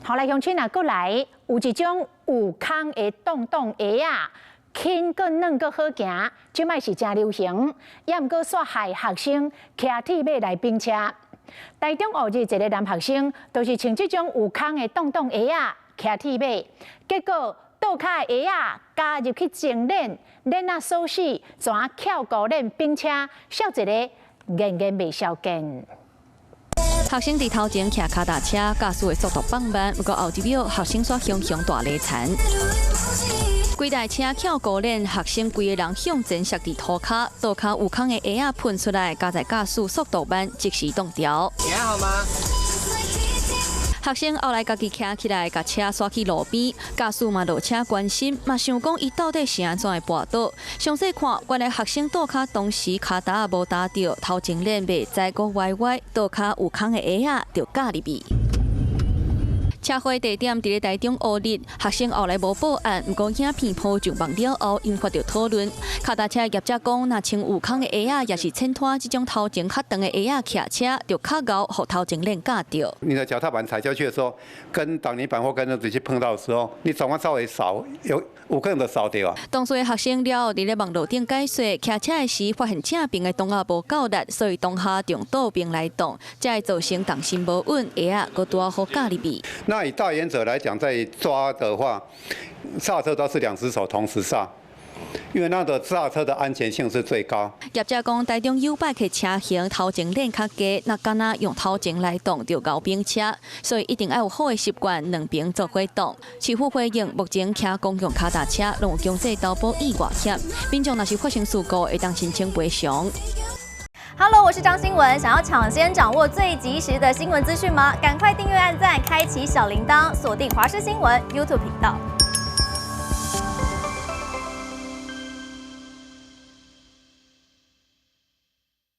後來鄉親啊，閣來有一種有空的擋擋鞋仔，輕閣軟閣好行，這擺是誠流行，也毋過煞害學生騎鐵馬來冰車。台中烏日一个男學生，就是穿這種有空的擋擋鞋仔騎鐵馬，結果倒跤的鞋仔咬入去前輪，輪仔鎖死，怎翹孤輪冰車，痟一个硬硬袂消見。學生佇頭前騎跤踏車，駕駛的速度放慢，毋過後一秒學生煞雄雄大犁田。規台車翹孤輪，學生規个人向前摔佇塗跤，倒跤有空的鞋仔噴出來，加在駕駛速度慢，即時擋掉。你還好嗎？學生後來家己徛起來，共車徙去路邊，駕駛嘛落車關心，嘛想講伊到底是按怎會跋倒。詳細看，原來學生倒跤當時跤踏無踏著，頭前輪袂知閣歪歪，倒跤有空的鞋仔就咬入去。車禍地點佇咧台中烏日，學生後來無報案，毋過影片鋪上網了後，引發著討論。跤踏車業者講，若穿有空的鞋仔，抑是淺拖這種頭前較長的鞋仔騎車，就較𠢕予頭前輪咬著。你的腳踏板踩下去的時候，跟擋泥板或跟那直接碰到的時候，你轉彎稍微掃，有可能就掃著啊。當事的學生了後佇咧網路頂解說，騎車的時發現正爿的擋仔無夠力，所以當下用倒爿來擋，才會造成重心無穩，鞋仔閣拄好咬入去。那以大原則來講，在抓的話，剎車都是兩隻手同時剎，因為那個剎車的安全性是最高。業者講，台中 YouBike 的車型頭前輪較低，若敢若用頭前來擋就𠢕冰車，所以一定愛有好的習慣，兩爿做伙擋。市府回應，目前騎公共跤踏車攏有強制投保意外險，民眾若是發生事故，會當申請賠償。 Hello，我是張新聞。想要搶先掌握最及時的新聞資訊嗎？趕快訂閱、按讚、開啟小鈴鐺，鎖定華視新聞 YouTube 頻道。